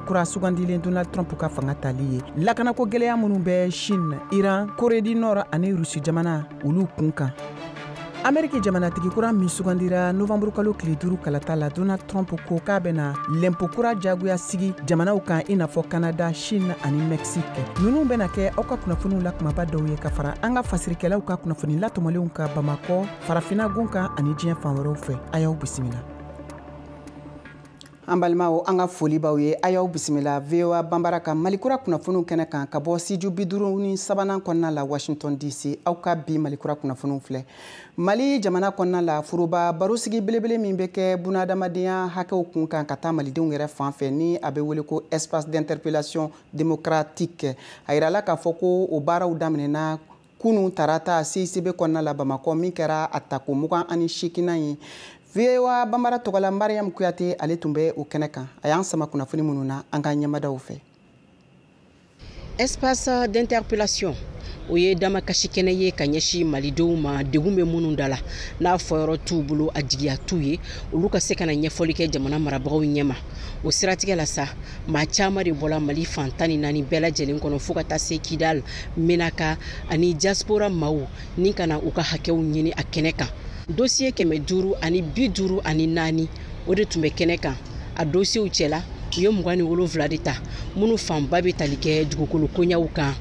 Kura sugandilen Donald Trump ka fanga tali ye, lakanako gɛlɛya minnu bɛ Chine, Iran, Corée du Nord ani Russie jamana, olu kun kan. Ameriki jamanatigi kura min sugandira novanburu kalo tile 5 kalata la, Donald Trump ko k'a bɛna lɛnpo kura jagoya sigi jamanaw kan, i n'a fɔ Canada, Chine ani Mexique. Ninnu bɛna kɛ aw ka kunnafoniw la kumaba dɔw ye, ka fara an ka fasirikɛlaw ka kunnafoni latɔmɔlenw ka Bamakɔ, Farafina gun kan ani diɲɛ fan wɛrɛw fɛ. A y'aw bisimila. An balimaw, an ka foli b'aw ye. A y'aw bisimila VOA Banbara ka Malikura kunnafoniw kɛnɛ kan ka bɔ studio 53nan kɔnɔna la, Washington DC. Aw ka bi Malikura kunnafoniw filɛ. Mali jamana kɔnɔna la, foroba barosigi belebele min bɛ kɛ bunadamadenya hakɛw kun kan ka taa malidenw yɛrɛ fan fɛ, ni a bɛ wele ko espace d'interpellation démocratique, a yirala k'a fɔ ko o baaraw daminɛna kunu tarata CICB kɔnɔna la Bamakɔ, min kɛra a tako 28nan ye. VOA Banbara tɔgɔla, Mariam Kuyate, ale tun bɛ o kɛnɛ kan. A y'an sama kunnafoni minnu na, an ka ɲɛmadaw fɛ. Espace d'interpellation, o ye damakasi kɛnɛ ye ka ɲɛsin malidenw ma, degun bɛ minnu da la, n'a fɔyɔrɔ t'u bolo, a jigiya t'u ye, olu ka se ka na ɲɛfɔli kɛ jamana marabagaw ɲɛma. O siratigɛ la sa, maa caman de bɔla Mali fan 14 bɛɛ lajɛlen kɔnɔ, fo ka taa se Kidal, Menaka ani diaspora maaw, ni ka na u ka hakɛw ɲini a kɛnɛ kan. Dossier 554, o de tun bɛ kɛnɛ kan. A dosiyew cɛla, u ye 27 de ta, minnu fanba bɛ tali kɛ dugukolo koɲaw kan,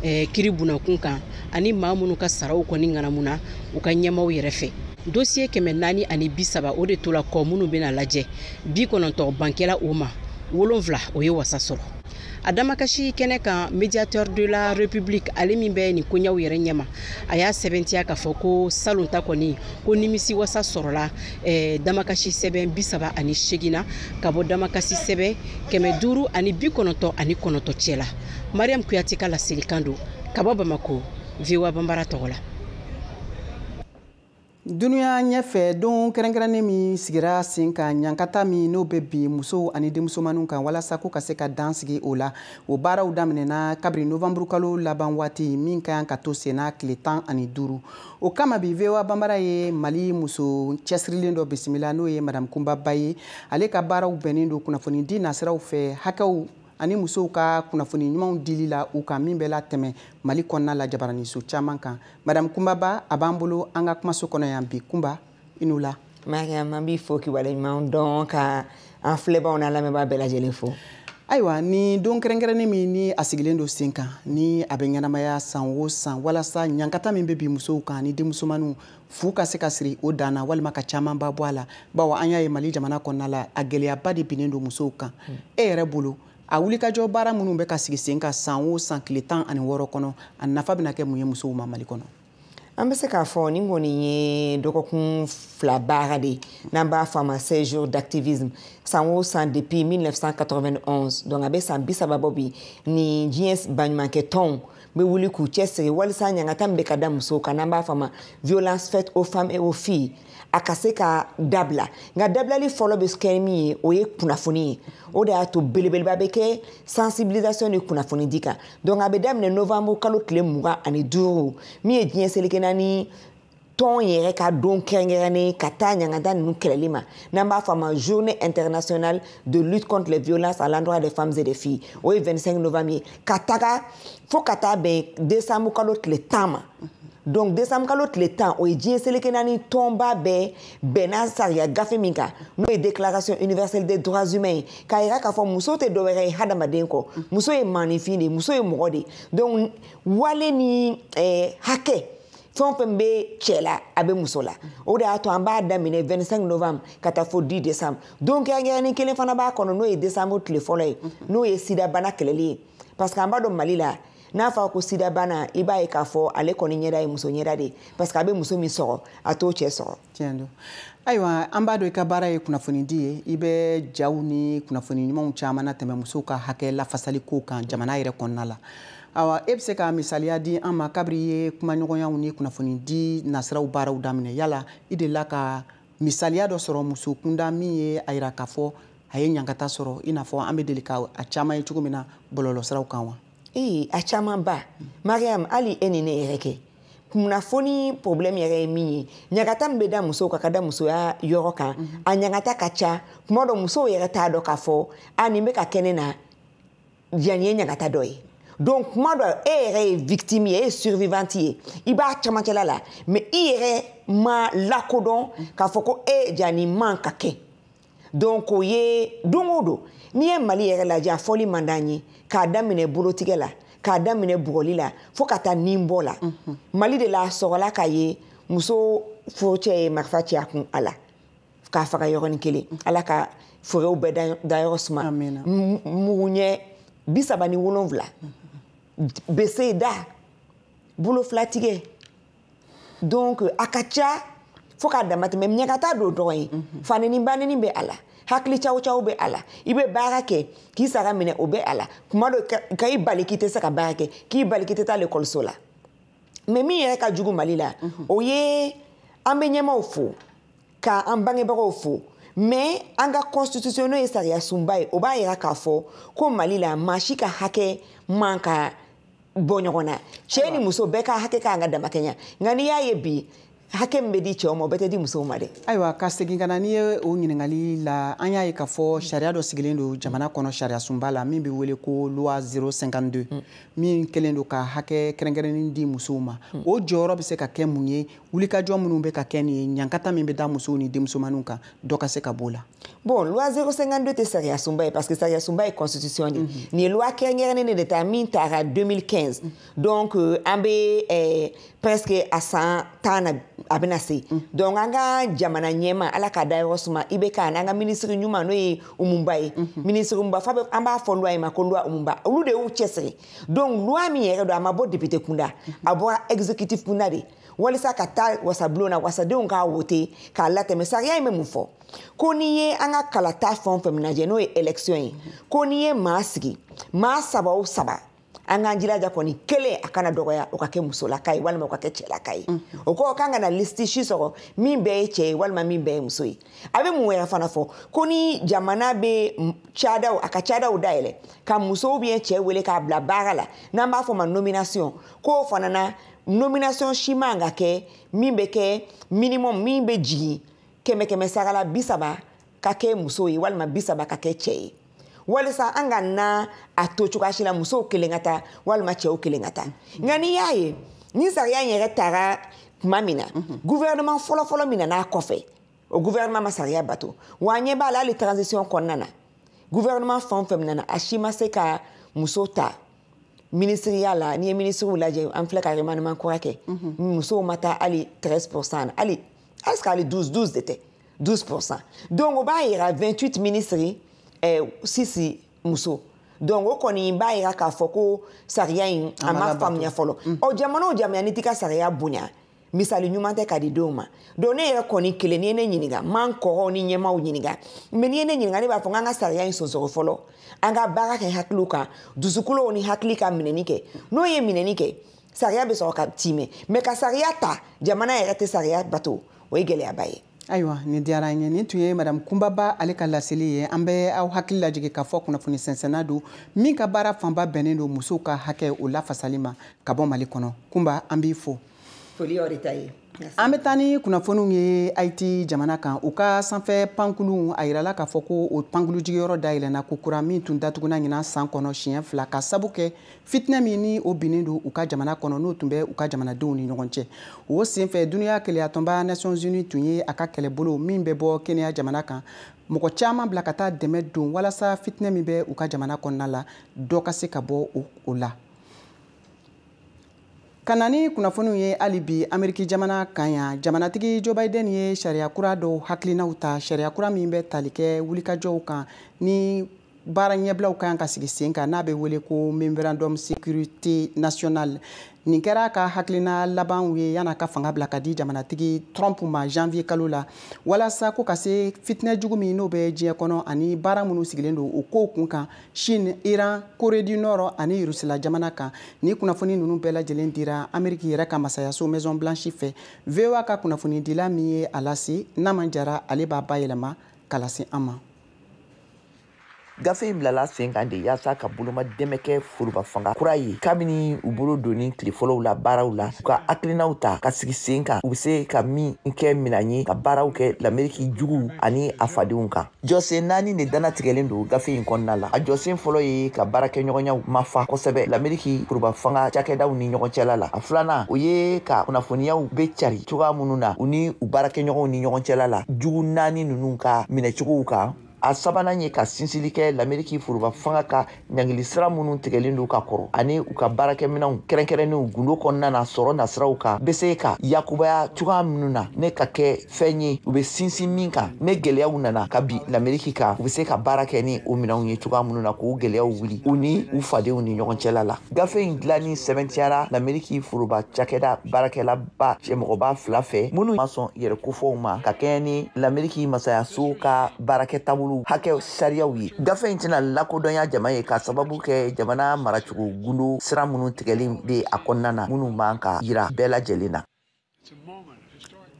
kiri bunakun kan ani maa minnu ka saraw kɔni ŋanamuna u ka ɲɛmaw yɛrɛ fɛ. Dossier 430, o de tola kɔ, minnu bɛna lajɛ. 90 bankɛla o ma, 7, o ye wasa sɔrɔ. A damakasi kɛnɛ kan, médiateur de la République, ale min bɛ nin koɲaw yɛrɛ ɲɛma, a y'a sɛbɛntiya k'a fɔ ko salon ta kɔni, ko nimisi wasa sɔrɔla damakasi sɛbɛn 38 na, ka bɔ damakasi sɛbɛn 599 cɛ la. Mariam Kuyate ka laselikan don ka bɔ Bamako, VOA Banbara tɔgɔ la. Dunuya ɲɛfɛ, don kɛrɛnkɛrɛnnen min sigira sen kan ɲankata min n'o bɛ bi musow ani denmusomaninw kan, walasa ko ka se ka dan sigi o la, o baaraw daminɛna kabiri novanburu kalo laban waati, min ka kan ka to senna tile 15. O kama bi, VOA Banbara ye Mali muso cɛsirilen dɔ bisimila, n'o ye Madame Kunba Ba ye. Ale ka baaraw bɛnnen don kunnafoni di nasiraw fɛ, hakɛw ani musow ka kunnafoni ɲumanw dili la u kan, min bɛ latɛmɛ Mali kɔnɔna la jabaraniso caman kan. Madame Kunbaba, a b'an bolo an ka kumaso kɔnɔ yan bi. Kunba, i n'u la. Mariam, an b'i fo k'i waleɲuman dɔn, ka an filɛbaw n'a lamɛnbaa bɛɛ lajɛlen fo. Ayiwa, ni don kɛrɛnkɛrɛnnen min ni a sigilen don sen kan, ni a bɛ ɲɛnamaya san o san, walasa ɲankata min bɛ bi musow kan ni denmusomaninw, fu ka se ka siri o dan na walima ka camanba bɔ a la, bawo an y'a ye Mali jamana kɔnɔna la, a gɛlɛyaba de binnen don musow kan. E yɛrɛ bolo, a wulikajɔ baara minnu bɛ ka sigi sen kan san o san tile 16 kɔnɔ, a nafa bɛna kɛ mun ye musow ma Mali kɔnɔ? An bɛ se k'a fɔ nin kɔni ye dɔgɔkun 2 baara de ye, n'an b'a fɔ a ma 16 jours d'activisme. San o san depuis 1991, donc a bɛ san 30 bɔ bi, ni diɲɛ baɲumankɛ tɔnw bɛ wuli k'u cɛsiri walisa ɲangata min bɛ ka da musow kan, n'an b'a fɔ a ma violence faite aux femmes et aux filles, a ka se ka dabila. Nka dabilali fɔlɔ bɛ kɛ min ye, o ye kunnafoni ye. O de y'a to belebeleba bɛ kɛ sensibilisation ni kunnafoni di kan. Donc a bɛ daminɛ novembre kalo tile 25, min ye diɲɛ seleke naani tɔn yɛrɛ ka don kɛrɛnkɛrɛnnen ka taa ɲangata ninnu kɛlɛli ma, n'an b'a fɔ a ma journée internationale de lutte contre les violences à l'endroit des femmes et des filles, o ye 25 novembre ye, ka taga fo ka taa bɛn décembre kalo tile 10 ma. Donc décembre kalo tile 10, o ye diɲɛ seleke naani tɔnba bɛɛ bɛnna sariya gafe min kan, n'o ye déclaration universelle des droits humains ye, k'a yira k'a fɔ muso tɛ dɔwɛrɛ ye hadamaden kɔ, muso ye maaninfin de ye, muso ye mɔgɔ de ye. Donc wale ni hakɛ fɛn o fɛn bɛ cɛ la, a bɛ muso la. O de y'a to an b'a daminɛ 25 novembre ka taa fo 10 décembre. Don kɛrɛnkɛrɛnnen kelen fana b'a kɔnɔ, n'o ye décembre tile fɔlɔ ye, n'o ye sidabana kɛlɛli ye, parce que an b'a dɔn Mali la, n'a fɔra ko sidabana, i b'a ye k'a fɔ ale kɔni ɲɛda ye muso ɲɛda de ye, parce que a bɛ muso min sɔrɔ, a t'o cɛ sɔrɔ. Tiɲɛ don. Ayiwa, an b'a dɔn i ka baara ye kunnafoni di ye. I bɛ jaw ni kunnafoni ɲumanw caman na tɛmɛ musow ka hakɛ lafasali kow kan jamana yɛrɛ kɔnɔna la. Awa, e bɛ se ka misaliya di an ma, kabiri i ye kumaɲɔgɔnyaw ni kunnafoni di nasiraw baaraw daminɛ, yala i delila ka misaliya dɔ sɔrɔ muso kunda min ye a yira k'a fɔ a ye ɲangata sɔrɔ, i n'a fɔ an bɛ deli ka a caman ye cogo min na bɔlɔlɔsiraw kan wa? Ee, a caman ba, Mariam. Hali e ni ne yɛrɛ kɛ, kunnafoni problème yɛrɛ ye min ye, ɲagata min bɛ da musow kan ka da musoya yɔrɔ kan, a ɲagata ka ca. Kuma dɔ, musow yɛrɛ t'a dɔn k'a fɔ a nin bɛ ka kɛ ne na. Yan ye ɲagata dɔ ye. Donc kuma dɔ, e yɛrɛ ye victime ye, e ye survivante ye, i b'a camancɛla la, mais i yɛrɛ ma lakodɔn k'a fɔ ko e ja nin man ka kɛ. Donc o ye don o don, n'i ye Mali yɛrɛ lajɛ, a fɔli man d'an ye, k'a daminɛ bolotigɛ la, k'a daminɛ bugɔli la, fo ka taa nin bɔ la. Mali de la, a sɔrɔla k'a ye muso furucɛ ye marifa ci a kun a la k'a faga yɔrɔnin kelen. Ala ka forew bɛɛ dayɔrɔ suma. Mugu ɲɛ 37, bese da, bolo fila tigɛ. Donc a ka ca fo k'a dama tɛmɛ. Ɲagata don dɔrɔn ye, faneni baneni bɛ a la, hakili caw caw bɛ a la, i bɛ baara kɛ k'i sara minɛ, o bɛ a la. Kuma dɔ ka i bali k'i tɛ se ka baara kɛ, k'i bali k'i tɛ taa lekɔliso la. Mais min yɛrɛ ka jugu Mali la, o ye an bɛ ɲɛmaaw fo k'an bangebagaw fo, mais an ka constitution, n'o ye sariya sunba ye, o b'a yira k'a fɔ ko Mali la, maa si ka hakɛ man ka bɔ ɲɔgɔn na. Cɛ ni muso bɛɛ ka hakɛ kan ka damakɛɲɛ. Nka n'i y'a ye bi, hakɛ min bɛ di cɛw ma, o bɛɛ tɛ di musow ma dɛ. Ayiwa, ka segin ka na n'i ye o ɲininkali la, an y'a ye k'a fɔ sariya dɔ sigilen don jamana kɔnɔ, sariya sunba la, min bɛ wele ko loi 052, min kɛlen don ka hakɛ kɛrɛnkɛrɛnnen di musow ma. O jɔyɔrɔ bɛ se ka kɛ mun ye wulikajɔ minnu bɛ ka kɛ nin ye, ɲankata min bɛ da musow ni denmusomaninw kan, dɔ ka se ka b'o la? Bon, loi 052 tɛ sariya sunba ye, parce que sariya sunba ye constitution de. Nin ye loi kɛrɛnkɛrɛnnen de ta min taara 2015. Donc an bɛ presque a san 10 na a bɛna se. Donc an ka jamana ɲɛma, Ala k'a da yɔrɔ suma, IBK, n'an ka ministre ɲuman, n'o ye Umuba ye. Ministre Umuba, fa an b'a fɔ loi in ma ko loi Umuba. Olu de y'u cɛsiri. Donc loi min yɛrɛ don, a ma bɔ député kunda, a bɔra exécutif kunda de, walisa ka taa wasabulon na, wasadenw k'a wote k'a latɛmɛ. Sariya in bɛ mun fɔ? Ko n'i ye an ka kalata fɛn o fɛn lajɛ, n'o ye élection ye, ko n'i ye maa sigi, maa saba o saba, an k'an jilaja kɔni kelen a kana dɔgɔya, o ka kɛ musolaka ye walima o ka kɛ cɛlaka ye. O kɔrɔ k'an kana liste si sɔrɔ min bɛɛ ye cɛ ye walima min bɛɛ ye muso ye. A bɛ mun wɛrɛ fana fɔ? Ko ni jamana bɛ cadaw, a ka cadaw dayɛlɛ ka musow bien cɛ wele k'a bila baara la, n'an b'a fɔ ma nomination, k'o fana na nomination si man ka kɛ min bɛ kɛ minimum min bɛ jigin 100 100 sara la 30 ka kɛ muso ye walima 30 ka kɛ cɛ ye, walisa an ka na a to cogoya si la musow kelen ka taa walima cɛw kelen ka taa. Nka n'i y'a ye ni sariya in yɛrɛ taara tuma min na, gouvernement fɔlɔ-fɔlɔ min nana a kɔfɛ, o gouvernement ma sariya bato. Wa an ɲɛ b'a la, hali transition kɔnɔna na, gouvernement fɛn o fɛn nana, a si ma se ka muso ta ministeriya la. N'i ye ministrew lajɛ, an filɛ ka remaniement kura kɛ, musow ma taa hali 13% na, hali est-ce que hali 12 12 de tɛ, 12%. Donc o b'a yira 28 ministres, 6 muso. Donc o kɔni b'a yira k'a fɔ ko sariya in a ma faamuya fɔlɔ. Ɔ, jamana o jamana, n'i t'i ka sariya bonya, misali ɲuman tɛ ka di denw ma. Donc ne yɛrɛ kɔni kelen, n'i ye ne ɲininka, n m'an kɔrɔw ni ɲɛmaaw ɲininka, mais n'i ye ne ɲininka, ne b'a fɔ k'an ka sariya in sonsoro fɔlɔ, an ka baara kɛ hakiliw kan, dusukolow ni hakili ka minɛni kɛ. N'o ye minɛni kɛ, sariya bɛ sɔrɔ ka timɛ. Mais ka sariya ta, jamana yɛrɛ tɛ sariya bato, o ye gɛlɛyaba ye. Ayiwa, nin diyara an ye. Nin tun ye madame Kunbaba ale ka laseli ye. An bɛ aw hakili lajigin k'a fɔ kunnafoni sɛnsɛnna don min ka baara fanba bɛnnen don musow ka hakɛ o lafasali ma ka bɔ Mali kɔnɔ. Kunba, an b'i fo. Foli y'aw de ta ye. An bɛ taa ni kunnafoniw ye Haïti jamana kan. U ka sanfɛ pankulu, a yirala k'a fɔ ko o pankulu jigiyɔrɔ dayɛlɛnna ko kura min tun datuguna ɲinan san kɔnɔ siɲɛ 2, ka sabu kɛ fitinɛ min ni o binnen don u ka jamana kɔnɔ, n'o tun bɛ u ka jamanadenw ni ɲɔgɔn cɛ. O senfɛ, dunuya keleyatɔnba Nations Unies tun ye a ka kɛlɛbolo min bɛ bɔ Kenya jamana kan, mɔgɔ caman bila ka taa dɛmɛ don walasa fitinɛ min bɛ u ka jamana kɔnɔna la, dɔ ka se ka bɔ o la. Ka na ni kunnafoniw ye hali bi Ameriki jamana kan yan, jamanatigi Joe Biden ye sariya kura dɔw hakilinaw ta, sariya kura min bɛ tali kɛ wulikajɔw kan ni baara ɲɛbilaw kan ka sigi sen kan, n'a bɛ wele ko memorandum sécurité nationale. Nin kɛra ka hakilina labanw ye yan'a ka fanga bila ka di jamanatigi Trump ma janvier kalo la, walasa ko ka se fitinɛ jugu min n'o bɛ diɲɛ kɔnɔ ani baara minnu sigilen don o kow kun kan Chine, Iran, Corée du Nord ani Russie jamana kan. Ni kunnafoni ninnu bɛɛ lajɛlen dira Amérique yɛrɛ ka masayaso Maison Blanche fɛ. VOA ka kunnafonidila min ye a lase, Naman Jara, ale b'a bayɛlɛma ka lase an ma. Gafe in bilala sen kan de yaasa ka boloma dɛmɛ kɛ foroba fanga kura ye kabini u bolo donni tile fɔlɔw la baaraw la, u ka hakilinaw ta ka sigi sen kan, u bɛ se ka min kɛ minan ye ka baaraw kɛ Lameriki juguw ani a fadenw kan. Jɔsen 4 de dannatigɛlen don gafe in kɔnɔna la. A jɔsen fɔlɔ ye ka baarakɛɲɔgɔnyaw mafa kosɛbɛ Lameriki foroba fanga cakɛdaw ni ɲɔgɔn cɛla la. A filanan, o ye ka kunnafoniyaw bɛ cari cogoya minnu na u ni u baarakɛɲɔgɔnw ni ɲɔgɔn cɛla la, jugu 4 ninnu ka minɛcogow kan. A sabanan ye ka sinsili kɛ Lameriki foroba fanga ka ɲangili sira minnu tigɛlen don ka kɔrɔ ani u ka baarakɛminɛnw kɛrɛnkɛrɛnnenw gundo kɔnɔna na sɔrɔ nasiraw kan bɛ se ka yakubaya cogoya minnu na ne ka kɛ fɛn ye u bɛ sinsin min kan ne gɛlɛyaw nana ka bi Lameriki kan, u bɛ se ka baara kɛ ni o minɛnw ye cogoya minnu na k'u gɛlɛyaw wuli u ni u fadenw ni ɲɔgɔn cɛla la. Gafe in dilanni sɛbɛntiyara Lameriki foroba cakɛda baarakɛlaba cɛmɔgɔba 2 fɛ minnu ma sɔn yɛrɛ kofɔw ma ka kɛɲɛ ni Lameriki masayaso ka baarakɛ taabolo hakɛ sariyaw ye. Gafe in tɛna lakodɔnya jama ye ka sababu kɛ jamana maracogo gundo sira minnu tigɛlen bɛ a kɔnɔna na minnu man ka yira bɛɛ lajɛlen na.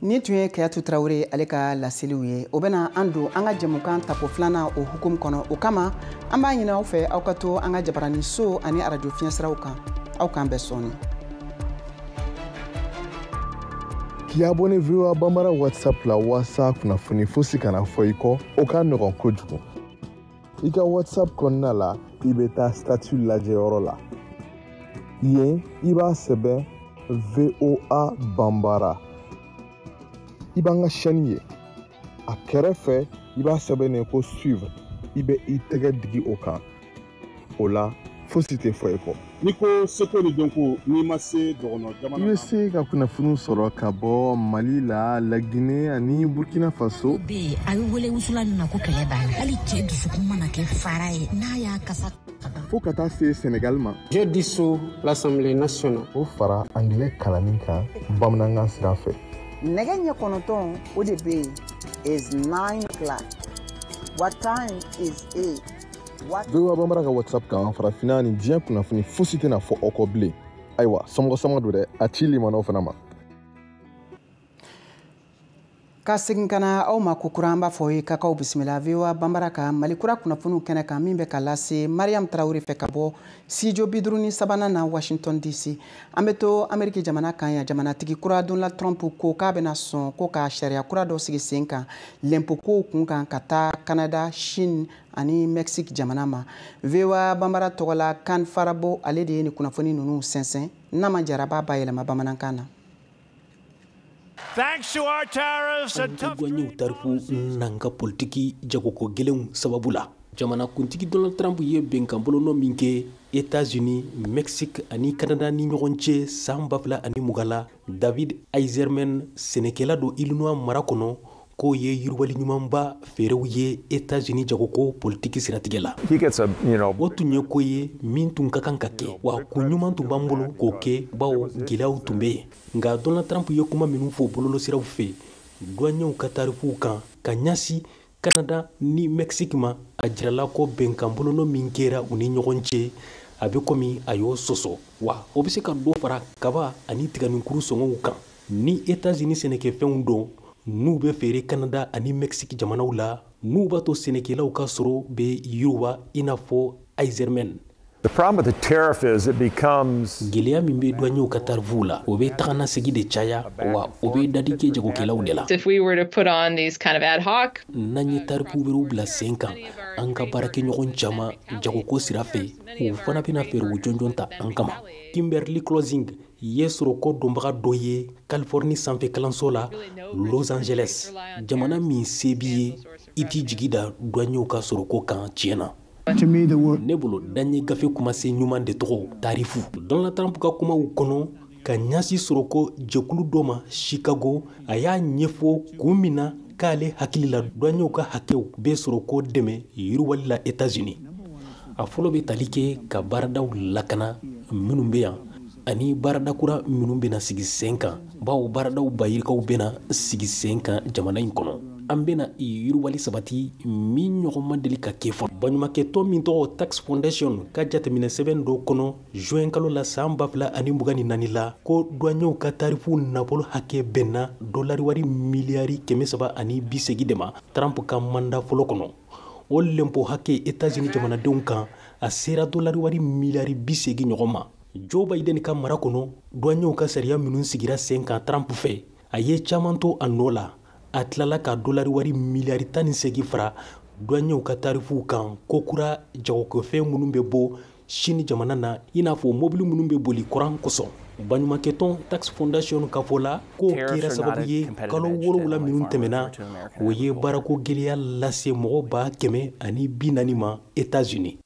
Ni tun ye Kayatu Tarawele ale ka laseliw ye. O bɛna an don an ka jɛmukan tako filanan o hukumu kɔnɔ. O kama an b'a ɲini aw fɛ aw ka to an ka jabarani so ani arajo fiɲɛsiraw kan. Aw k'an bɛn sɔɔni. K'i abonné VOA Bambara WhatsApp la walasa kunnafoni fosi kana fɔ i kɔ, o ka nɔgɔn kojugu. I ka WhatsApp kɔnɔna la, i bɛ taa statut lajɛyɔrɔ la. Yen, i b'a sɛbɛn VOA Bambara. I b'an ka chaîne ye. A kɛrɛfɛ, i b'a sɛbɛn ko suivre. I bɛ i tɛgɛ digi o kan. O la, fosi tɛ fɔ i kɔ. N'i ko seko ni dɔnko, n'i ma se dɔgɔnɔ jamana i bɛ se ka kunnafoniw sɔrɔ ka bɔ Mali la, Laginɛ ani Burkina Faso. Bɛ a bɛ wele wusula min ma ko kɛlɛ b'a la. Hali cɛ dusukun mana kɛ fara ye n'a y'a kasa. Fo ka taa se Senegal ma. Je dissous l'Assemblée nationale. O fara anglais kalanni kan bamanankan sira fɛ. Nɛgɛ ɲɛ 9 o de bɛ yen. Is 9 o'clock. What time is it? VOA Bambara ka WhatsApp kan farafinna ni diɲɛ kunnafoni fosi tɛna fɔ aw kɔ bilen. Ayiwa, somɔgɔ sama don dɛ, a ci limanaw fana ma. Ka segin ka na aw ma kokura, an b'a fɔ ye k'aw bisimila VOA Bambara ka Mali kura kunnafoniw kɛnɛ kan min bɛ ka lase Mariam Tarawele fɛ ka bɔ studio 53nan na Washington DC. An bɛ to Ameriki jamana kan yan. Jamanatigi kura Donald Trump ko k'a bɛna sɔn ko ka sariya kura dɔ sigi sen kan lɛnpo kow kun kan ka taa Canada, Chine ani Mexique jamana ma. VOA Bambara tɔgɔ la Kan Farabo ale de ye nin kunnafoni ninnu sɛnsɛn. Nama Jara b'a bayɛlɛma bamanankan na. Douaniers tarifu n'an ka politiki jagoko gɛlɛnw sababu la. Jamanakuntigi Donald Trump ye bɛnkan bolonɔ min kɛ États-Unis, Mexique ani Canada ni ɲɔgɔn cɛ san 2020 la, David Eiserman, sɛnɛkɛla don Illinois mara kɔnɔ, k'o ye yiriwali ɲumanba fɛɛrɛw ye États-Unis jagoko politiki siratigɛ la. O tun ye ko ye min tun ka kan ka kɛ, wa kun ɲuman tun b'an bolo k'o kɛ, bawo gɛlɛyaw tun bɛ yen. Nka Donald Trump ye kuma minnu fɔ bɔlɔlɔsiraw fɛ douaniers ka tarifuw kan ka ɲɛsin Canada ni Mexique ma, a jirala ko bɛnkan bolonɔ min kɛra u ni ɲɔgɔn cɛ, a bɛ komi a y'o sɔsɔ, wa o bɛ se ka dɔ fara kaba ani tiganinkuru sɔngɔw kan. Ni États-Unis sɛnɛkɛfɛnw don n'u bɛ feere Canada ani Mexique jamanaw la, n'u b'a to sɛnɛkɛlaw ka sɔrɔ bɛ yiriwa i n'a fɔ Eiserman. Gɛlɛya min bɛ douaniers ka tarifuw la, o bɛ tagana segi de caya, wa o bɛ dadi kɛ jagokɛlaw de la. N'an ye tarifu wɛrɛw bila sen kan, an ka baarakɛɲɔgɔn caman jagoko sira fɛ, u fana bɛna fɛɛrɛw jɔnjɔn ta an kama. Kimberly Closing ye sɔrɔko dɔnbaga dɔ ye Californie sanfɛ kalanso la Los Angeles. Jamana min se b'i ye, i t'i jigi da douaniers ka sɔrɔko kan tiɲɛ na. Ne bolo daɲɛ gafe kumasen ɲuman de tɔgɔ tarifu. Donald Trump ka kumaw kɔnɔ ka ɲɛsin sɔrɔko jɛkulu dɔ ma Chicago, a y'a ɲɛfɔ kun min na k'ale hakili la douaniers ka hakɛw bɛ sɔrɔko dɛmɛ yiriwali la États-Unis. A fɔlɔ bɛ tali kɛ ka baaradaw lakana minnu bɛ yan ani baarada kura minnu bɛna sigi sen kan, bawo baaradaw bayirikaw bɛna sigi sen kan jamana in kɔnɔ. An bɛna yiriwali sabati min ɲɔgɔn ma deli ka kɛ fɔlɔ. Baɲumankɛtɔn min tɔgɔ Tax Foundation ka jateminɛ sɛbɛn dɔ kɔnɔ juin kalo la san 2024 la, ko douaniers ka tarifu nafolo hakɛ bɛnna dolari wari miliyari 380 de ma Trump ka mandat fɔlɔ kɔnɔ. O lempo hakɛ États-Unis jamanadenw kan, a sera dolari wari miliyari 80 ɲɔgɔn ma. Joe Biden ka mara kɔnɔ, douaniers ka sariya minnu sigira sen kan Trump fɛ, a ye caman to a nɔ la. A tilala ka dolari wari miliyari 18 fara douaniers ka tarifuw kan kokura jagokɛfɛn minnu bɛ bɔ Chine jamana na, i n'a fɔ mobili minnu bɛ boli kuran kosɔn. Baɲumankɛtɔn Tax Foundation ka fɔ la, k'o kɛra sababu ye kalo 7 minnu tɛmɛna, o ye baarako gɛlɛya lase mɔgɔ 140,000 ma États-Unis.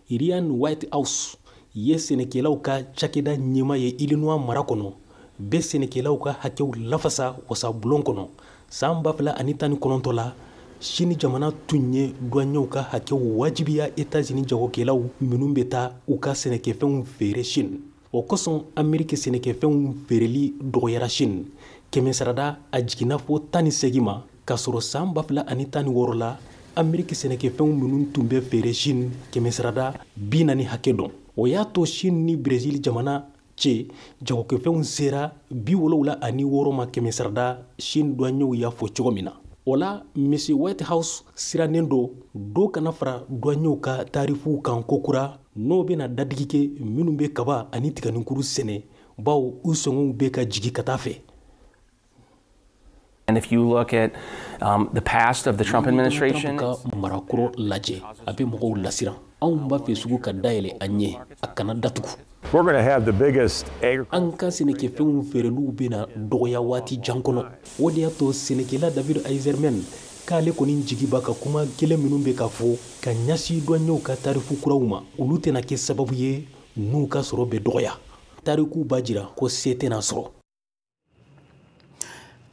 Ryan Whitehouse ye sɛnɛkɛlaw ka cakɛda ɲɛmaa ye Illinois mara kɔnɔ, bɛ sɛnɛkɛlaw ka hakɛw lafasa wasabulon kɔnɔ. San 2019 la, Chine jamana tun ye douaniers ka hakɛw wajibiya États-Unis jagokɛlaw minnu bɛ taa u ka sɛnɛkɛfɛnw feere Chine. O kosɔn, Ameriki sɛnɛkɛfɛnw feereli dɔgɔyara Chine 100%, a jiginna fo 18 ma, k'a sɔrɔ san 2016 la, Ameriki sɛnɛkɛfɛnw minnu tun bɛ feere Chine, 40% hakɛ dɔn. O y'a to Chine ni Brésil jamana cɛ jagokɛfɛnw sera 76 ma 100%, Chine douaniers y'a fɔ cogo min na. O la, Monsieur Whitehouse sirannen don dɔ kana fara douaniers ka tarifuw kan kokura, n'o bɛna dadigi kɛ minnu bɛ kaba ani tiganikuru sɛnɛ, bawo u sɔngɔw bɛ ka jigi ka taa fɛ. And if you look at the past of the Trump administration, ka marakɔrɔ lajɛ, a bɛ mɔgɔw lasiran. Anw b'a fɛ sugu ka dayɛlɛ a ɲɛ, a kana datugu. An ka sɛnɛkɛfɛnw feereliw bɛna dɔgɔya waati jan kɔnɔ. O de y'a to sɛnɛkɛla David Eiserman k'ale kɔni jigi b'a ka kuma gɛlɛn minnu bɛ ka fɔ ka ɲɛsin douaniers ka tarifu kuraw ma, olu tɛna kɛ sababu ye n'u ka sɔrɔ bɛ dɔgɔya. Tarikuw b'a jira ko se tɛna sɔrɔ.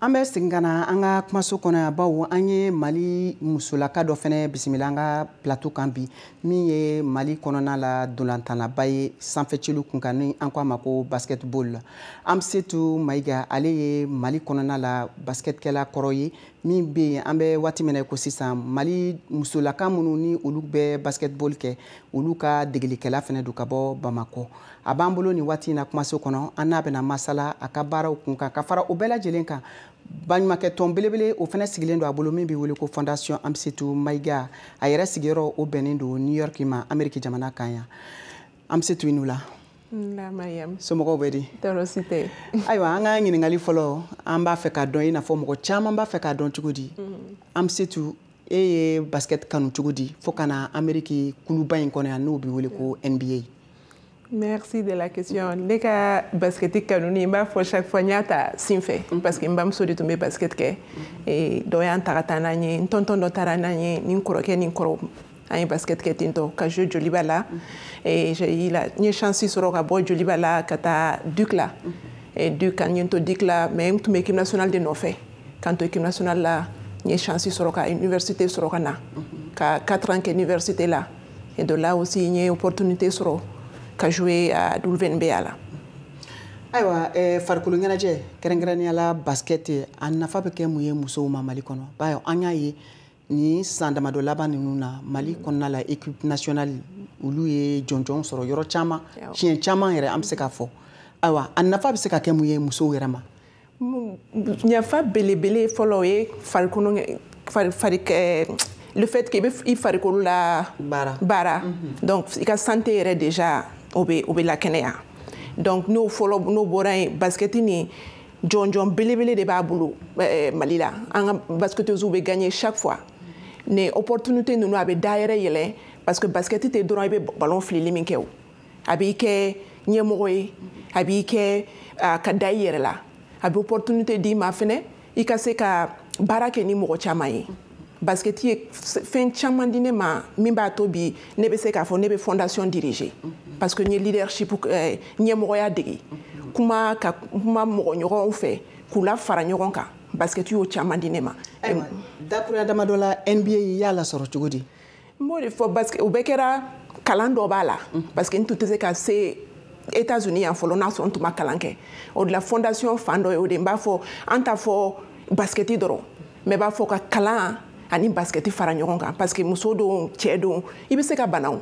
An bɛ segin ka na an ka kumaso kɔnɔ yan, bawo an ye Mali musolaka dɔ fɛnɛ bisimila an ka plateau kan bi, min ye Mali kɔnɔna la dolantanlaba ye sanfɛcelu kun kan, ni an ko a ma ko basketball. Amsetu Mayiga, ale ye Mali kɔnɔna la basketkɛla kɔrɔ ye min bɛ yen an bɛ waati min na ko sisan, Mali musolaka minnu ni olu bɛ basketball kɛ, olu ka degelikɛla fɛnɛ don ka bɔ Bamakɔ. A b'an bolo nin waati in na kumaso kɔnɔ, an n'a bɛna masala a ka baaraw kun kan, ka fara o bɛɛ lajɛlen kan, baɲumankɛ tɔn belebele o fana sigilen don a bolo min bɛ wele ko Fondation Amsetu Mayiga. A yɛrɛ sigiyɔrɔ o bɛnnen don New York ma, Amérique jamana kan yan. Amsetu, i ni wula. Somɔgɔw bɛ di? Tɔɔrɔ si tɛ. Ayiwa, an ka ɲininkali fɔlɔ, an b'a fɛ k'a dɔn, i n'a fɔ mɔgɔ caman b'a fɛ k'a dɔn cogo di, Amsetu, e ye basket kanu cogo di fo ka na Amérique kuluba in kɔnɔ yan n'o bɛ wele ko NBA? Merci de la question. Ne ka basket kanu ni, n b'a fɔ chaque fois, n y'a ta sin fɛ, parce que n bamuso de tun bɛ basket kɛ. Dɔ y'an ta ka taa n'an ye, n tonton dɔ taara n'an ye, ni n kɔrɔkɛ ni n kɔrɔ, an ye basket kɛ ten tɔ ka jouer Joliba la. Et j'ai eu la n ye chance sɔrɔ ka bɔ Joliba la ka taa Duc la. Et Duc, an ye n to Duc la, mais n tun bɛ équipe nationale de nɔfɛ. K'an to équipe nationale la, n ye chance sɔrɔ ka université sɔrɔ ka na ka 4 ans kɛ université la. Et de là aussi, n ye opportunité sɔrɔ ka jouer à WNBA la. Ayiwa, farikolo ɲɛnajɛ, kɛrɛnkɛrɛnnenya la basket, a nafa bɛ kɛ mun ye musow ma Mali kɔnɔ? Bawo an y'a ye nin san damadɔ laban ninnu na, Mali kɔnɔna la, équipe nationale olu ye jɔnjɔn sɔrɔ yɔrɔ caman, siɲɛ caman yɛrɛ an bɛ se k'a fɔ. Ayiwa, a nafa bɛ se ka kɛ mun ye musow yɛrɛ ma? Nafa belebele fɔlɔ, o ye farikolo fari le fait que i bɛ i farikolo la baara baara, donc i ka santé yɛrɛ déjà o bɛ lakɛnɛya. Donc n'o fɔlɔ n'o bɔra yen, basket ni jɔnjɔn belebele de b'a bolo Mali la. An ka basketteuses bɛ gagner chaque fois. Ni opportunité ninnu, a bɛ da yɛrɛ yɛlɛ, parce que basket tɛ dɔrɔn i bɛ ballon filili min kɛ, o a b'i kɛ ɲɛmɔgɔ ye, a b'i kɛ ka da i yɛrɛ la, a bɛ opportunité d'i ma fɛnɛ i ka se ka baara kɛ ni mɔgɔ caman ye. Basket ye fɛn caman di ne ma min b'a to bi ne bɛ se k'a fɔ ne bɛ fondation diriger, parce que n ye leadership, ɲɛmɔgɔya dege, kuma ka kuma mɔgɔ ɲɔgɔnw fɛ k'u la fara ɲɔgɔn kan. Basket y'o caman di ne ma. Ayiwa, dakurunya damadɔ la, NBA i y'a lasɔrɔ cogo di? N b'o de fɔ, basket o bɛɛ kɛra kalan dɔ b'a la, parce que n tun tɛ se ka se États-Unis yan fɔlɔ n'a sɔrɔ n tun ma kalan kɛ. O de la, fondation fan dɔ ye o de. N b'a fɔ, an t'a fɔ basket dɔrɔn, mais b'a fɔ ka kalan ani basket fara ɲɔgɔn kan, parce que muso don, cɛ don, i bɛ se ka bana o.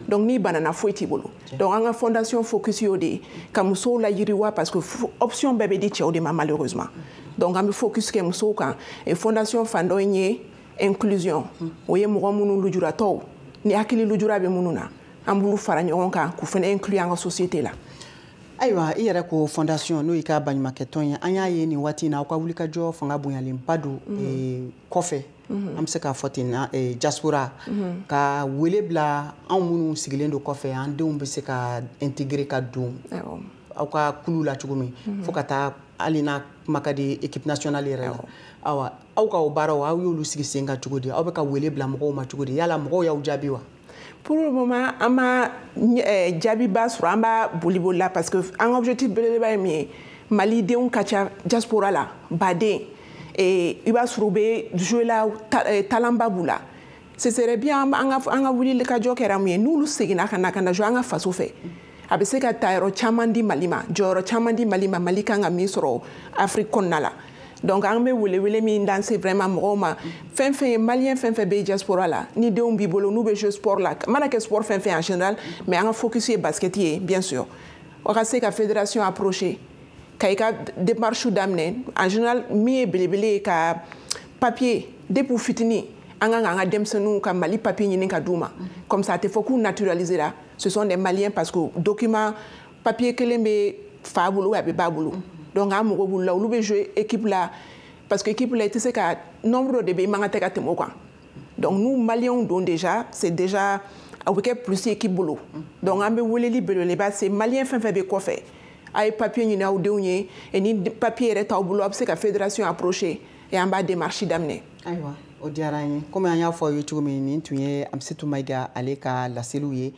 Donc n'i banana, foyi t'i bolo. Donc an ka fondation focus y'o de ye, ka musow la yiriwa, parce que option bɛɛ bɛ di cɛw de ma malheureusement. Donc an bɛ focus kɛ musow kan. Et fondation fan dɔ ye inclusion. O ye mɔgɔ minnu lujuratɔw ni hakili lujura bɛ minnu na, an b'olu fara ɲɔgɔn kan k'u fana inclure an ka société la. Ayiwa, i yɛrɛ ko fondation, n'o y'i ka baɲumankɛtɔn ye, an y'a ye nin waati in na, aw ka wulikajɔ fanga bonyalenba don kɔfɛ, an bɛ se k'a fɔ ten, diaspora, ka wele bila anw minnu sigilen don kɔfɛ, an denw bɛ se ka intégrer ka don aw ka kulu la cogo min, fo ka taa hali n'a kuma ka di équipe nationale yɛrɛ la. Awa, aw ka o baaraw, aw y'olu sigi sen kan cogo di? Aw bɛ ka wele bila mɔgɔw ma cogo di? Yala mɔgɔw y'aw jaabi wa? Pour le moment, an ma jaabiba sɔrɔ. An b'a boli la parce que an ka objectif belebeleba ye min ye, malidenw ka ca diaspora la baden, i b'a sɔrɔ u bɛ jouer la, talent ba b'u la. Ce serait bien, an ka wuli ka jɔ kɛra mun ye, n'olu seginna ka na jouer an ka faso fɛ, a bɛ se ka ta yɔrɔ caman di Mali ma, jɔyɔrɔ caman di Mali ma, Mali kan ka min sɔrɔ Afrique kɔnɔna la. Donc an bɛ welewele min lancer vraiment mɔgɔw ma, fɛn fɛn ye malien, fɛn fɛn bɛ diaspora la, ni denw b'i bolo n'u bɛ jouer sport la, mana kɛ sport fɛn fɛn en général, mais an ka focus ye basket ye bien sûr, o ka se ka fédération approcher ka i ka démarche daminɛ. En général, min ye belebele ye, ka papier, depuis fitinin an kan k'an ka denmisɛnninw ka Mali papier ɲini ka d'u ma. Comme ça, a tɛ fɔ k'u naturaliser la, ce sont des Maliens, parce que document papier kelen bɛ fa bolo, a bɛ ba bolo. Donc an mago b'olu la, olu bɛ jouer équipe la, parce que équipe la, i tɛ se ka nombre dɔ de bɛ yen, i man kan tɛ ka tɛmɛ o kan. Donc nous, Maliens don déjà, c'est déjà a bɛ kɛ plus équipe bolo. Donc an bɛ weleli belebeleba se malien fɛn fɛn bɛ kɔfɛ, a ye papier ɲini aw denw ye, et ni papier yɛrɛ t'aw bolo, a bɛ se ka fédération approcher et an b'a démarche daminɛ. Ayiwa, o diyara an ye. Komi an y'a fɔ aw ye cogo min, nin tun ye Amsetu Mayiga ale ka laseliw ye.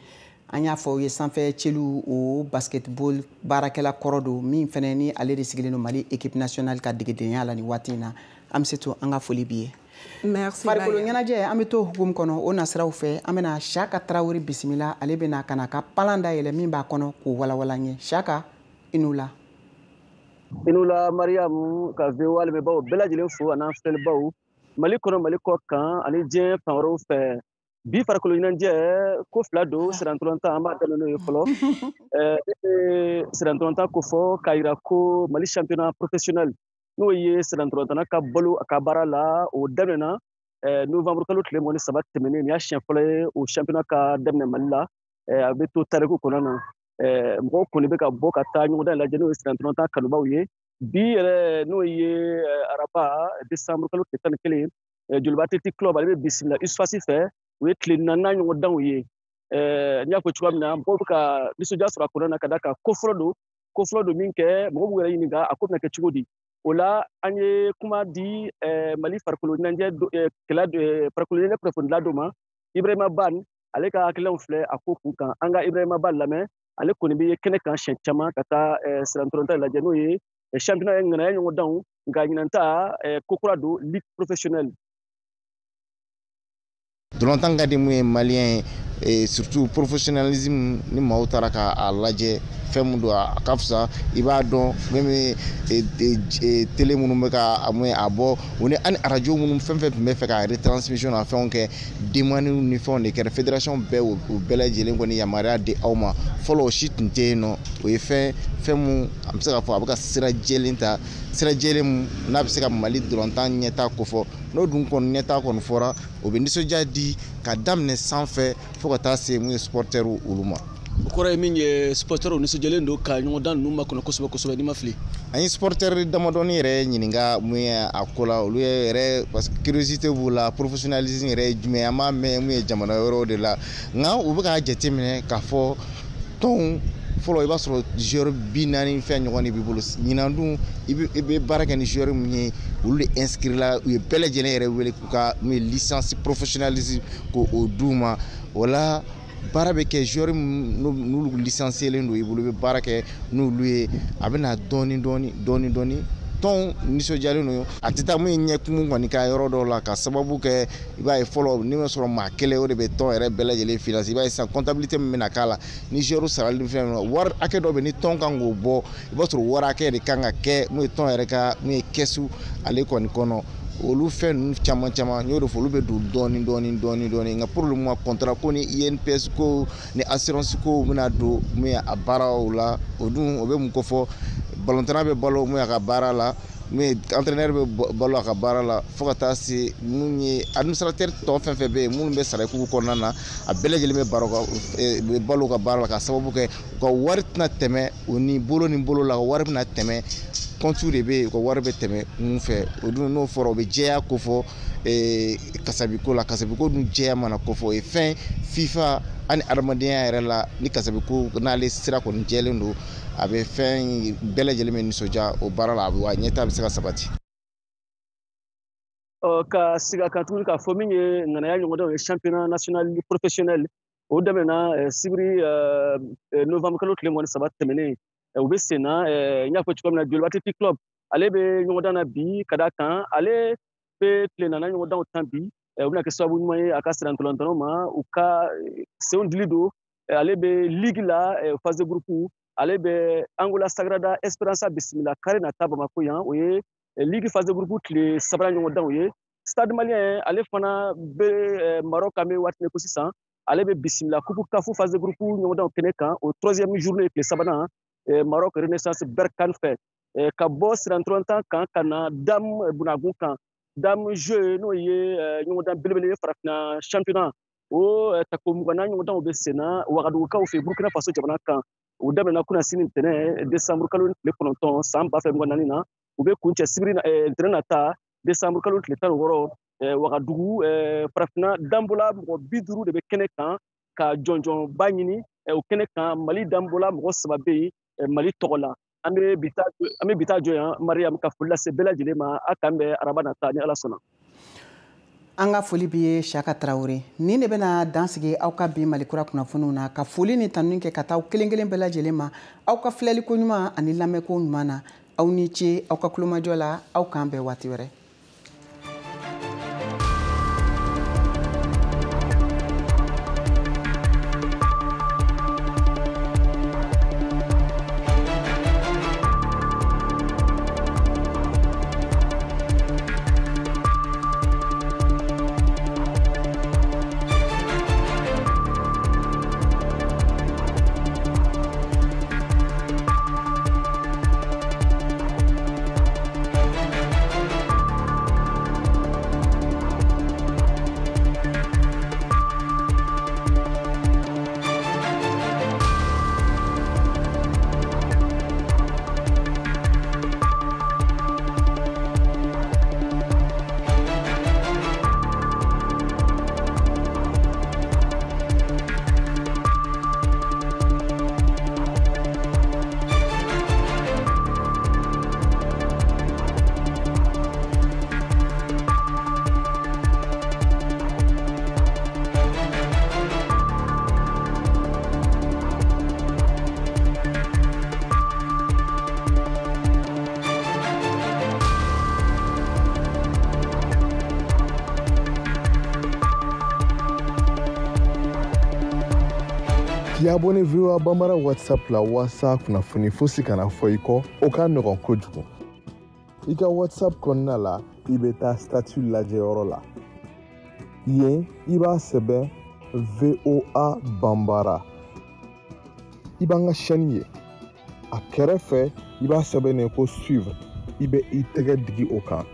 An y'a fɔ aw ye, sanfɛ celu o basketball baarakɛla kɔrɔ don, min fɛnɛ ni ale de sigilen don Mali équipe nationale ka degedenya la nin waati in na. Amsetu, an ka foli b'i ye. Merci. Farikolo ɲɛnajɛ, an bɛ to hukumu kɔnɔ, o nasiraw fɛ, an bɛna Saka Tarawele bisimila. Ale bɛna ka na ka palan dayɛlɛ min b'a kɔnɔ k'o walawala n ye. Saka, i n'u la. I n'u la Mariam, ka VOA lamɛnbaaw bɛɛ lajɛlen fo, a n'an filɛlibaw Mali kɔnɔ, Mali kɔ kan ani diɲɛ fan wɛrɛw fɛ. Bi farikolo ɲɛnajɛ ko fila don. Sirantɔlɔntan, an b'a daminɛ n'o ye fɔlɔ. Sirantɔlɔntan ko fɔ k'a yira ko Mali championnat professionnel, n'o ye sirantɔlɔntanna ka balo a ka baara la, o daminɛna novembre kalo tile 23 tɛmɛnen. Nin y'a siɲɛ fɔlɔ ye o championnat ka daminɛ Mali la. A bɛ to tariku kɔnɔna na. Mɔgɔw kɔni bɛ ka bɔ ka taa ɲɔgɔndan lajɛ, n'o ye sirantɔlɔntan kanubaw ye. Bi yɛrɛ, n'o ye araba décembre kalo tile 11, Joliba Athletic Club, ale bɛ bisimila USFAS fɛ. O ye tile naaninan ɲɔgɔndanw ye. N y'a fɔ cogoya min na, mɔgɔw bɛ ka nisɔndiya sɔrɔ a kɔnɔna na, ka d'a kan ko fɔlɔ don, ko fɔlɔ don min kɛ, mɔgɔw b'u yɛrɛ ɲininka a ko bɛna kɛ cogo di. O la, an ye kuma di Mali farikolo ɲɛnajɛ kɛlɛ, farikolo ɲɛnajɛ kunnafonidila dɔ ma, Ibrahima Ban. Ale ka hakilinaw filɛ a ko kun kan. An ka Ibrahima Ban lamɛn. Ale kɔni bɛ kɛnɛ kan siɲɛ caman ka taa sirantɔlɔntan lajɛ, n'o ye championnat ye, ŋanaya ɲɔgɔndanw, nka ɲinan ta ko kura don, ligue professionnelle. Dolantan ka di mun ye malien ye, surtout professionnalisme. Ni maaw taara k'a lajɛ, fɛn mun don, a ka fisa, i b'a dɔn. Même télé minnu bɛ ka mun a bɔ, o ni hali arajo minnu, fɛn fɛn tun bɛ fɛ ka retransmission na fɛnw kɛ, demande ni fɛnw de kɛra. Fédération bɛɛ, o bɛɛ lajɛlen kɔni yamaruya di aw ma. Fɔlɔ, o si tun tɛ yen nɔ. O ye fɛn mun, an bɛ se k'a fɔ a bɛ ka sira jɛlen ta, sira jɛlen mun n'a bɛ se ka Mali dolantan ɲɛtaa kofɔ. N'o dun kɔni ɲɛtaa kɔni fɔra, o bɛ nisɔndiya di ka daminɛ sanfɛ fo ka taa se mun ye supporters olu ma. O kɔrɔ ye min ye, supporters nisɔndiyalen don ka ɲɔgɔndan ninnu makɔnɔ kosɛbɛ kosɛbɛ, n'i ma fili. An ye supporter damadɔni yɛrɛ ɲininka mun ye a ko la. Olu yɛrɛ, parce que curiosité b'u la, professionnalisme yɛrɛ ye jumɛn ye, an b'a mɛn mun ye jamana wɛrɛw de la. Nka u bɛ k'a jateminɛ k'a fɔ tɔnw fɔlɔ, i b'a sɔrɔ joueur 40 fɛn ɲɔgɔn de b'i bolo. Ɲinan dun, i bɛ baara kɛ ni joueur min ye, olu de inscrit la. U ye bɛɛ lajɛlen yɛrɛ wele k'u ka mun ye licence professionnalisme k'o d'u ma. O la, baara bɛ kɛ, joueur n'olu licencié don i bolo, i bɛ baara kɛ n'olu ye, a bɛ na dɔɔni dɔɔni dɔɔni dɔɔni. Tɔnw nisɔndiyalen don. A tɛ taa mun ye ɲɛkumu kɔni ka yɔrɔ dɔw la, ka sababu kɛ i b'a ye fɔlɔ, ni ma sɔrɔ maa kelen, o de bɛ tɔn yɛrɛ bɛɛ lajɛlen finance. I b'a ye sisan, comptabilité min bɛna k'a la ni joueur sarali ni fɛn, wari hakɛ dɔ bɛ ni tɔn kan k'o bɔ, i b'a sɔrɔ wari hakɛ de kan ka kɛ n'o ye tɔn yɛrɛ ka mun ye kɛsu ale kɔni kɔnɔ. Olu fɛn ninnu caman caman, n y'o de fɔ, olu bɛ don dɔɔni dɔɔni dɔɔni dɔɔni. Nka pour le moment, contrat ko ni INPS ko ni assurance ko bɛna don mun ye a baaraw la. O dun, o bɛ mun ko fɔ, balontanna bɛ balo mun y'a ka baara la. Min entraîneur bɛ balo a ka baara la, fo ka taa se mun ye administrateur tɔ fɛn fɛn bɛ yen minnu bɛ sara équipe kɔnɔna na, a bɛɛ lajɛlen bɛ balo ka baara la, ka sababu kɛ u ka wari tɛna tɛmɛ u ni bolo ni bolo la, wari bɛna tɛmɛ compte de bɛ yen, u ka wari bɛ tɛmɛ mun fɛ. O dun n'o fɔra, o bɛ jɛya ko fɔ kasabiko la. Kasabiko dun jɛya mana ko fɔ, o ye fɛn FIFA ani adamadenya yɛrɛ la. Ni kasabiko n'ale sira kɔni jɛlen don, a bɛ fɛn bɛɛ lajɛlen bɛ nisɔndiya o baara la, wa ɲɛtaa bɛ se ka sabati. Ka segin a kan tuguni k'a fɔ min ye ŋanaya ɲɔgɔndanw ye, championnat national professionnel, o daminɛna sibiri novembre kalo tile 23 tɛmɛnen. U bɛ sen na, n y'a fɔ cogo min na, Joliba Athletic Club ale bɛ ɲɔgɔndan na bi, ka d'a kan ale bɛ tile naani ɲɔgɔndanw tan bi. O bɛna kɛ sababu ɲuman ye a ka sirantolantanaw ma, u ka senw dili don. Ale bɛ ligue la, phase de groupe, ale bɛ Angola Sagrada Esperança bisimila kari nata Bamako yan. O ye ligue phase de groupe tile sabanan ɲɔgɔndanw ye. Stade Malien ale fana bɛ Maroc, an bɛ waati min ko sisan, ale bɛ bisimila coupe CAF phase de groupe ɲɔgɔndanw kɛnɛ kan, o troisième journée tile sabanan, Maroc Renaissance Berkane fɛ. Ka bɔ sirantolatan kan ka na dame bunagun kan, dame jeu, n'o ye ɲɔgɔndan belebele ye farafinna championnat, o tako 20 ɲɔgɔndanw bɛ sen na Wagadugukaw fɛ Burkina Faso jamana kan. O daminɛna kunasini ntɛnɛn décembre kalo tile 9 san 2024 na, u bɛ kuncɛ sibiri ntɛnɛn nata décembre kalo tile 16 Wagadugu. Farafinna danbola mɔgɔ 50 de bɛ kɛnɛ kan ka jɔnjɔnba ɲini o kɛnɛ kan. Mali danbola mɔgɔ 3 bɛ yen Mali tɔgɔ la. An bɛ bi ta jɔ yan, Mariam, ka foli lase bɛɛ lajɛlen ma. A k'an bɛn araba nata ni Ala sɔnna. An ka foli b'i ye, Siyaka Tarawele. Nin de bɛna dan sigi aw ka bi Malikura kunnafoniw na, ka foli ni tanuni kɛ ka taa aw kelen kelen bɛɛ lajɛlen ma aw ka filɛliko ɲuman ani lamɛnko ɲuman na. Aw ni ce aw ka kulomajɔ la. Aw k'an bɛn waati wɛrɛ. K'i abonné VOA Bambara WhatsApp la walasa kunnafoni fosi kana fɔ i kɔ, o ka nɔgɔn kojugu. I ka WhatsApp kɔnɔna la, i bɛ taa statut lajɛyɔrɔ la. Yen, i b'a sɛbɛn VOA Bambara. I b'an ka chaîne ye. A kɛrɛfɛ, i b'a sɛbɛn ko suivre. I bɛ i tɛgɛ digi o kan.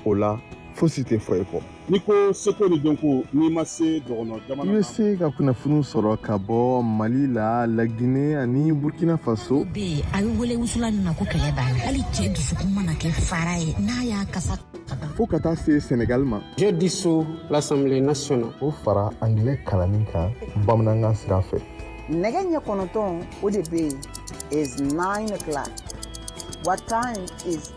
O la, fosi tɛ fɔ i kɔ. N'i ko seko ni dɔnko, n'i ma se dɔgɔnɔ jamana, i bɛ se ka kunnafoniw sɔrɔ ka bɔ Mali la, Laginɛ ani Burkina Faso. Bɛ yen, a bɛ wele wusulan min ma ko kɛlɛ b'a la. Hali cɛ dusukun mana kɛ fara ye, n'a y'a kasa fo ka taa se Senegal ma. J'ai dissous l'Assemblée nationale. O fara anglais kalanni kan bamanankan sira fɛ. Nɛgɛ ɲɛ 9 o de bɛ yen is 9 o'clock. What time is